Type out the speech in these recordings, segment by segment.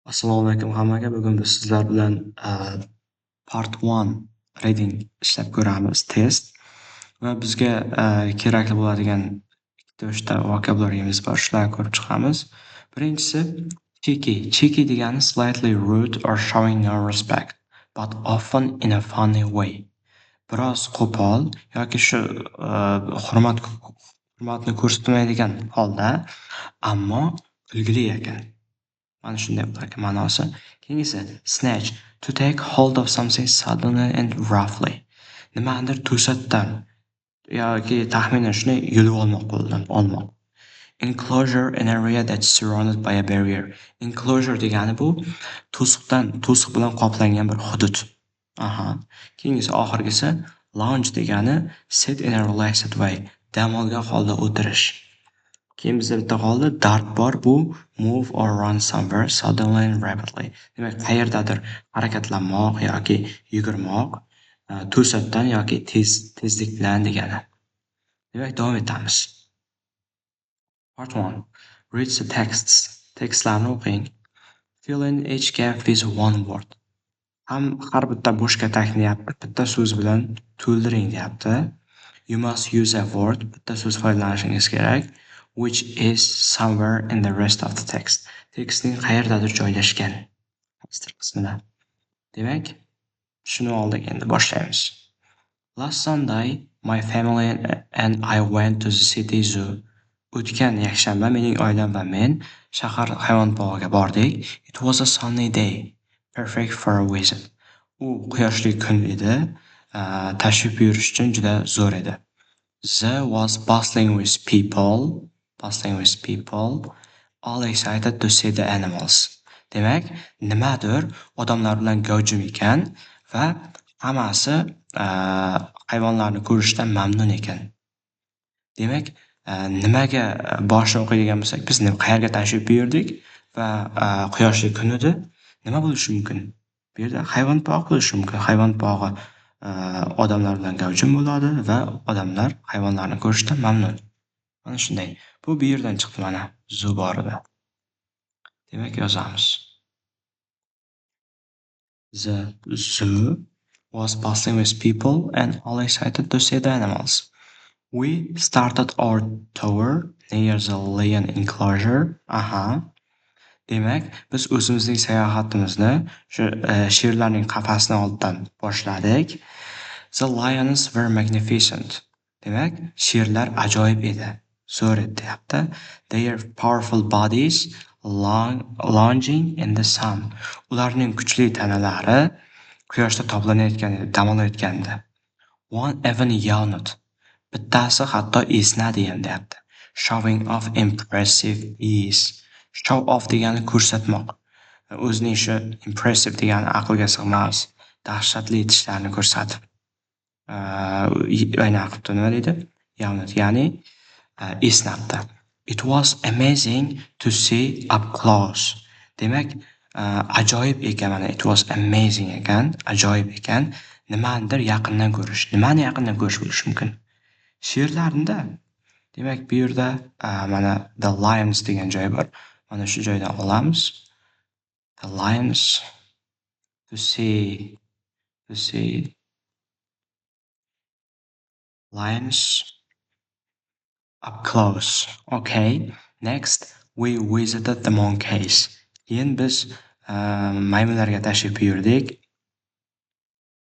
Assalomu alaykum hammaga. Bugun biz sizlar bilan Part 1 reading ishlab ko'ramiz, test. Va bizga kerakli bo'ladigan ikkita, uchta vocabularyimiz bor, shularni ko'rib chiqamiz. Birinchisi cheeky. Cheeky degani slightly rude or showing no respect, but often in a funny way. Biroz qo'pol yoki shu hurmatni ko'rsatmaydigan holda, ammo kulgili ekan. Mana shunday bo'lar ekan ma'nosi. Keyingisi snatch. To take hold of something suddenly and roughly. Nimanidir to'satdan yoki taxminan shunday yulib olmoq qo'ldan olmoq. Enclosure, an area that's surrounded by a barrier. Enclosure degani bu to'siq bilan qoplangan bir hudud. Aha. Keyingisi, oxirgisi lounge degani sit in a relaxed way. Dam olgan holda o'tirish. Keyin bizda bitta qoldi, dart bor, bu move or run somewhere suddenly and rapidly. Demak, qayerdadir harakatlanmoq yoki yugurmoq to'satdan yoki tezlik bilan degani. Demak, davom etamiz. Part 1. Read the texts. Tekstlarni o'qing. Fill in each gap with one word. Ham har bitta bo'sh katakni deyapti, bitta so'z bilan to'ldiring deyapti. You must use a word, bitta so'z foydalanishingiz kerak, which is somewhere in the rest of the text. Tekstning qayerdadir joylashgan qaysidir qismida. Demak, shuni oldik, endi boshlaymiz. Last Sunday, my family and I went to the city zoo. O'tgan yakshanba mening oilam va men shahar hayvonot bog'iga bordik. It was a sunny day, perfect for a visit. U quyoshli kun edi, tashrif buyurish uchun juda zo'r edi. Zoo was bustling with people, bustling with people, all excited to see the animals. Demak, nimadir odamlar bilan gavjum ekan va hammasi hayvonlarni ko'rishdan mamnun ekan. Demak, nimaga boshini o'qiydigan bo'lsak, biz qayerga tashrif buyurdik va quyoshli kun edi. Nima bo'lishi mumkin? Bu yerda hayvonot bog'i bo'lishi mumkin. Hayvonot bog'i odamlar bilan gavjum bo'ladi va odamlar hayvonlarni ko'rishdan mamnun. Mana shunday. Bu yerdan chiqdi mana, zoo bor edi. Demak, yozamiz. The zoo was bustling with people and all excited to see the animals. We started our tour near the lion enclosure. Aha. Demak, biz o'zimizning sayohatimizni shu sherlarning qafasini oldidan boshladik. The lions were magnificent. Demak, sherlar ajoyib edi. Zo'r edi deyapti. Their powerful bodies lounging in the sun. Ularning kuchli tanalari quyoshda toblanayotgan edi, dam olayotgandi. One even yawned. Bittasi hatto esnadi ham deyapti. Showing off impressive teeth. Show off degani ko'rsatmoq. O'zining shu impressive degani aqlga sig'mas, dahshatli tishlarini ko'rsatib. Aynan qilibdi, nima deydi? Yawned, ya'ni esnabdi. It was amazing to see up close. Demak, ajoyib ekan mana, it was amazing ekan, ajoyib ekan. Nimanidir yaqindan ko'rish. Nimani yaqindan ko'rish bo'lishi mumkin? Sherlarni-da. Demak, bu yerda mana the lions degan joy bor. Mana shu joydan olamiz. The lions, to see lions up close. Okay. Next, we visited the monkeys. Keyin biz maymunlarga tashrif buyurdik.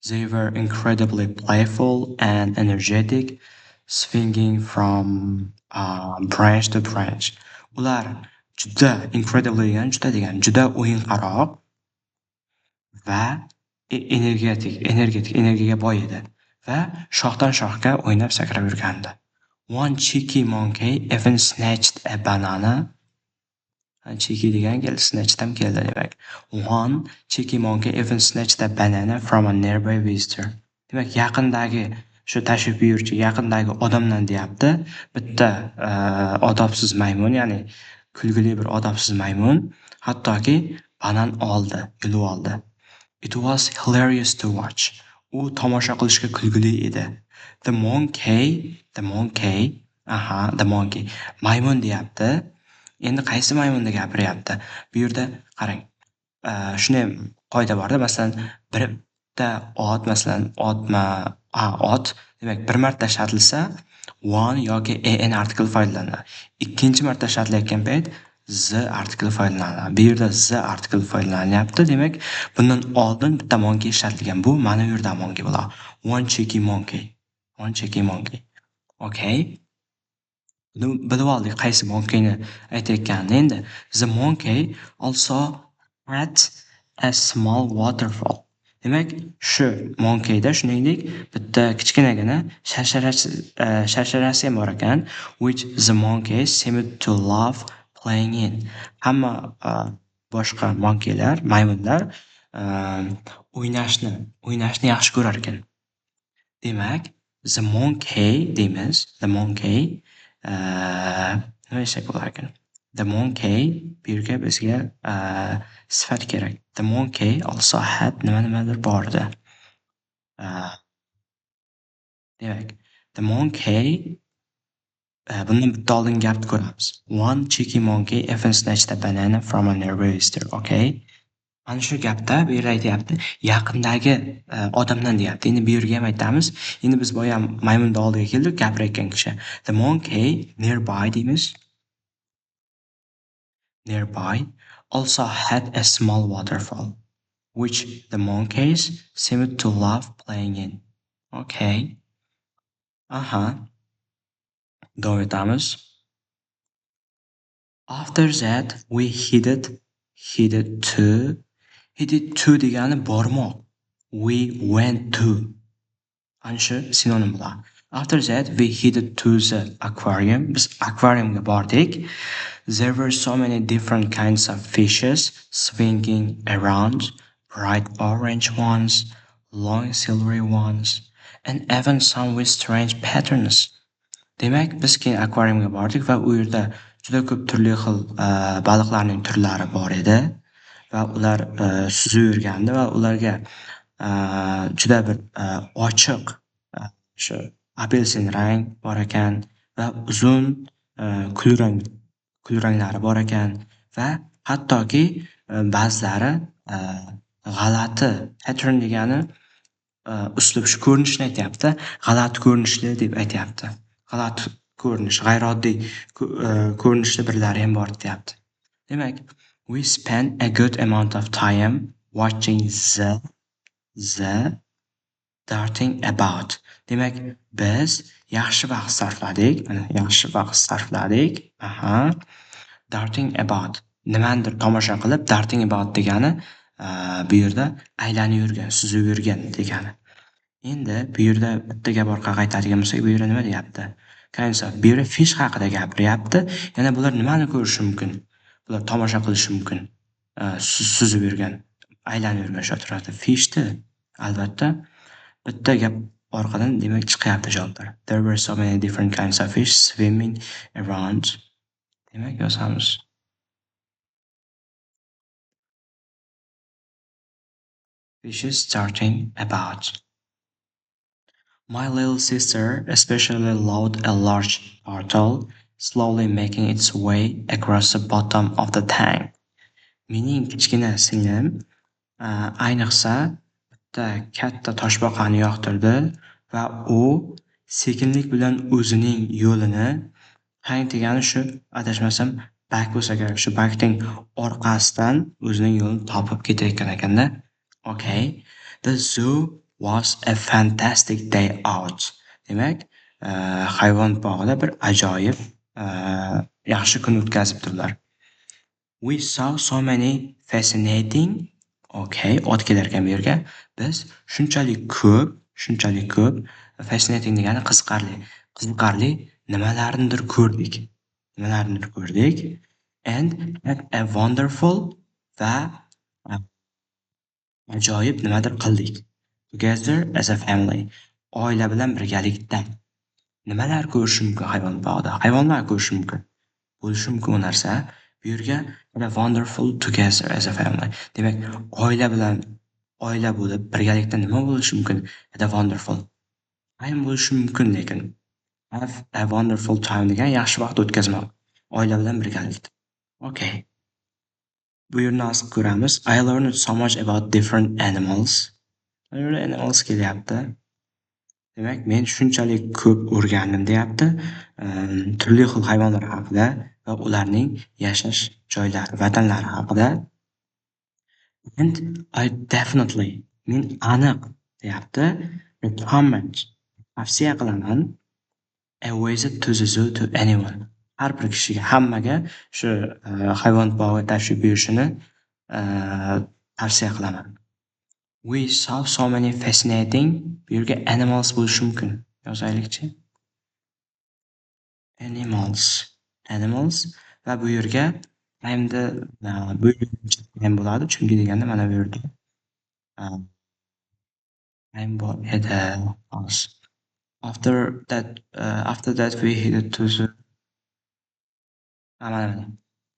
They were incredibly playful and energetic, swinging from branch to branch. Ular juda, incredibly degani juda degani, juda o'yinqaroq va energetik, energiyaga boy edi va shoxdan shoxga o'ynab sakrab yurgandi. One cheeky monkey even snatched a banana. Cheeky degan keldi, snatched ham keldi demak. One cheeky monkey even snatched a banana from a nearby visitor. Demak, yaqindagi shu tashrif buyuruvchi, yaqindagi odamdan deyapti, bitta odobsiz maymun, ya'ni kulgili bir odobsiz maymun hattoki banan oldi, yulib oldi. It was hilarious to watch. U tomosha qilishga kulgili edi. The monkey, aha, the monkey, maymun deyapti. Endi qaysi maymunni gapiryapti? Bu yerda qarang. Shunday qoida borda, masalan, bitta ot, masalan, otma, ot, demak, bir marta ishlatilsa one yoki an artikli foydalaniladi. Ikkinchi marta ishlatilayotgan payt the artikli foydalaniladi. Bu yerda the artikli foydalanilyapti. Demak, bundan oldin bitta monkey ishlatilgan. Bu mana bu yerda monkey bo'ladi. One cheeky monkey. One cheeky monkey. Okay. Buni bilib oldik qaysi monkeyni aytayotganini. Endi the monkey also had a small waterfall. Demak, shu monkeyda shuningdek bitta kichkinagina sharsharasi ham bor ekan, which the monkeys seemed to love playing in. Hamma boshqa monkeylar, maymunlar o'ynashni yaxshi ko'rar ekan. Demak, the monkey deymiz. The monkey nima desak bo'lar ekan? The monkey bu yerga bizga sifat kerak. The monkey also had nima nimadir bor edi. Demak, the monkey bundan bitta oldingi gapni ko'ramiz. One cheeky monkey even snatched a banana from a nearby visitor. Okay. Mana shu gapda bu yerda aytyapti, yaqindagi odamdan deyapti. Endi bu yerga ham aytamiz. Endi biz boya maymunni oldiga keldik, gapirayotgan kishi. The monkey nearby deymiz. Nearby also had a small waterfall, which the monkeys seemed to love playing in. Okay. Aha. Davom etamiz. After that we headed to, headed to degani bormoq. We went to. Ana shu sinonim bo'ladi. After that we headed to the aquarium. Biz akvariumga bordik. There were so many different kinds of fishes swinging around, bright orange ones, long silvery ones, and even some with strange patterns. Demak, biz keyin akvariumga bordik va u yerda juda ko'p turli xil baliqlarning turlari bor edi va ular suzib yurgandi va ularga juda bir ochiq shu apelsin rang bor ekan va uzun kulranglari bor ekan va hattoki ba'zilari g'alati pattern degani uslub, shu ko'rinishni aytyapti, g'alati ko'rinishli deb aytyapti. G'alati ko'rinish, g'ayrioddiy ko'rinishli birlari ham bor deyapti. Demak, we spent a good amount of time watching the darting about. Demak, biz yaxshi vaqt sarfladik. Mana yaxshi vaqt sarfladik. Aha. Darting about. Nimanidir tomosha qilib, darting about degani bu yerda aylanib yurgan, suzib yurgan degani. Endi bu yerda bitta gap orqaga qaytadigan bo'lsak, bu yerda nima deyapti? Kinds of. Bu yerda fish haqida gapiryapti. Yana bular nimani ko'rishi mumkin? Bular tomosha qilishi mumkin. Suzib yurgan, aylanib yurgan shu atrofda fishni albatta bitta gap orqadan demak chiqyapti javoblar. There were so many different kinds of fish swimming around. Demak yozamiz. Fishes darting about. My little sister especially loved a large turtle slowly making its way across the bottom of the tank. Mening kichkina singlim ayniqsa bitta katta toshbaqani yoqtirdi va u sekinlik bilan o'zining yo'lini, tank degani shu adashmasam bak bo'lsa kerak, shu bakning orqasidan o'zining yo'lini topib ketayotgan ekanda. Okay. The zoo was a fantastic day out. Demak, hayvon bog'ida bir ajoyib yaxshi kun o'tkazibdilar. We saw so many fascinating. Okay, ot kelar ekan bu yerga. Biz shunchalik ko'p, fascinating degani qiziqarli, qiziqarli nimalarnidir ko'rdik. Nimalarnidir ko'rdik. And had a wonderful va ajoyib nimadir qildik. Together as a family. Oila bilan birgalikda. Nimalar ko'rish mumkin hayvon bog'ida? Hayvonlar ko'rish mumkin. Bo'lishi mumkin u narsa. Bu yerga a wonderful together as a family. Demak, oila bilan oila bo'lib birgalikda nima bo'lishi mumkin? A wonderful time bo'lishi mumkin, lekin have a wonderful time degan yaxshi vaqt o'tkazmoq oila bilan birgalikda. Okay. Bu yerni hozir ko'ramiz. I learned so much about different animals. Mana bu yerda animals kelyapti. Demak, men shunchalik ko'p o'rgandim, deyapti. Turli xil hayvonlar haqida va ularning yashash joylari, vatanlari haqida. And I definitely, men aniq, deyapti, recommend, tavsiya qilaman, a visit to the zoo to anyone. Har bir kishiga, hammaga shu hayvonot bog'iga tashrif buyurishini tavsiya qilaman. We saw so many fascinating, bu yerga animals bo'lishi mumkin. Yozaylikchi. Animals. Animals va bu yerga endi bu ham bo'ladi, chunki deganda mana bu yerda time bor edi hozir. After that we headed to the, mana.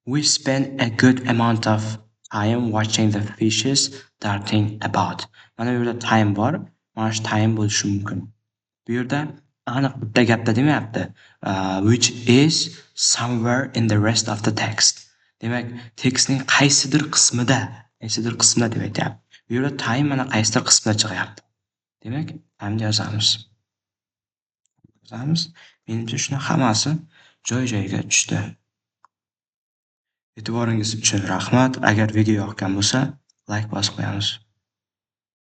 We spent a good amount of time watching the fishes darting about. Mana bu yerda time bor. Mana shu time bo'lishi mumkin. Bu yerda aniq bitta gapda demayapti. Which is somewhere in the rest of the text. Demak, tekstning qaysidir qismida deb aytyapti. Bu yerda time mana qaysidir qismida chiqyapti. Demak, time'ni yozamiz. Yozamiz. Menimcha, shuni hammasi joy-joyiga tushdi. E'tiboringiz uchun rahmat. Agar video yoqqan bo'lsa, layk bosib qo'yamiz.